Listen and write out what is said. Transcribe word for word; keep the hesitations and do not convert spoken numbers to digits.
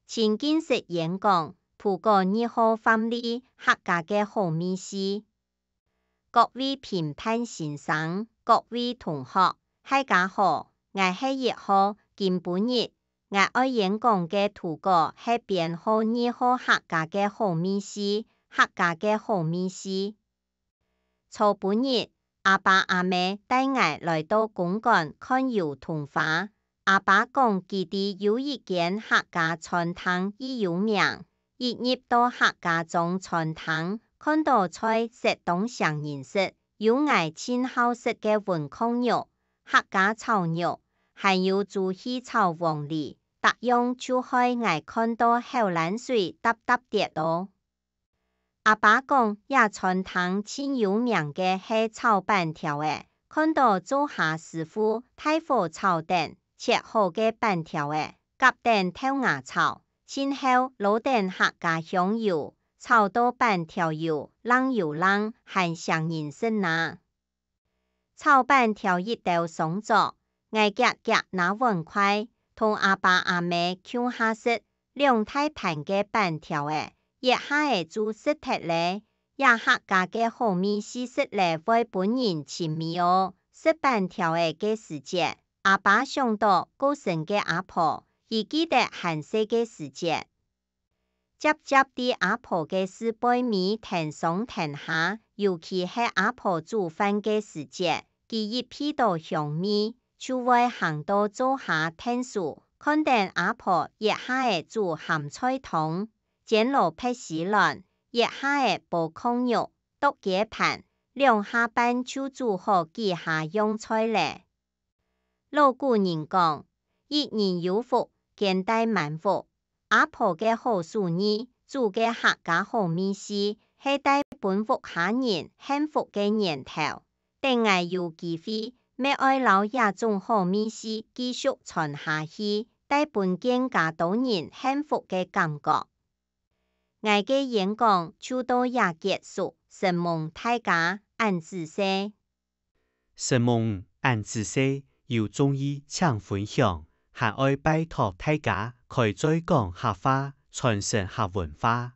盡近食煙講，補過日後飯裡客家个好味緒。各位評判先生，各位同學，大家好，𠊎係一號。今晡日，𠊎愛演講个圖稿係編號二號客家个好味緒，客家个好味緒。 昨晡日，阿爸阿姆帶𠊎來到公館看油桐花。阿爸講佢知有一間客家餐廳已有名，一入到客家庄餐廳，看到菜色當像人食，有𠊎盡好食个文爌肉、客家炒肉，還有豬血炒黃梨，逐樣就害𠊎看到口瀾水嗒嗒跌哦。 阿爸講，這餐廳盡有名个係炒粄條仔，看到灶下師傅大火炒等，切好个粄條仔，揜等豆芽炒，盡後摎等客家香油，炒到粄條油冷又冷，還像人食哪。 炒粄條一兜上桌，𠊎遽遽拿碗筷，同阿爸阿姆共下食，兩大盤个粄條仔，一下仔就食忒咧。這客家个好味緒食了會分人尋味哦。食粄條仔个時節，阿爸想到過身个阿婆，佢記得還細个時節， 輒輒在阿婆个屎背尾跈上跈下，尤其係阿婆煮飯个時節，佢一鼻到香味，就會行到灶下𢯭手，看等阿婆一下仔煮鹹菜湯，煎蘿蔔絲卵，一下仔煲爌肉、剁雞盤，兩下半就煮好幾下樣菜咧。 老古人講，一人有福，兼帶滿屋。阿婆个好手藝，煮个客家好味緒，係帶分屋下人幸福个源頭。等𠊎有機會，乜愛摎這種好味緒繼續傳下去，帶分更加多人幸福个感覺。𠊎个演講就到這結束，承蒙大家，恁仔細。 承蒙，恁仔細，有中意請分享，還愛拜託大家開嘴講客話，傳承客文化。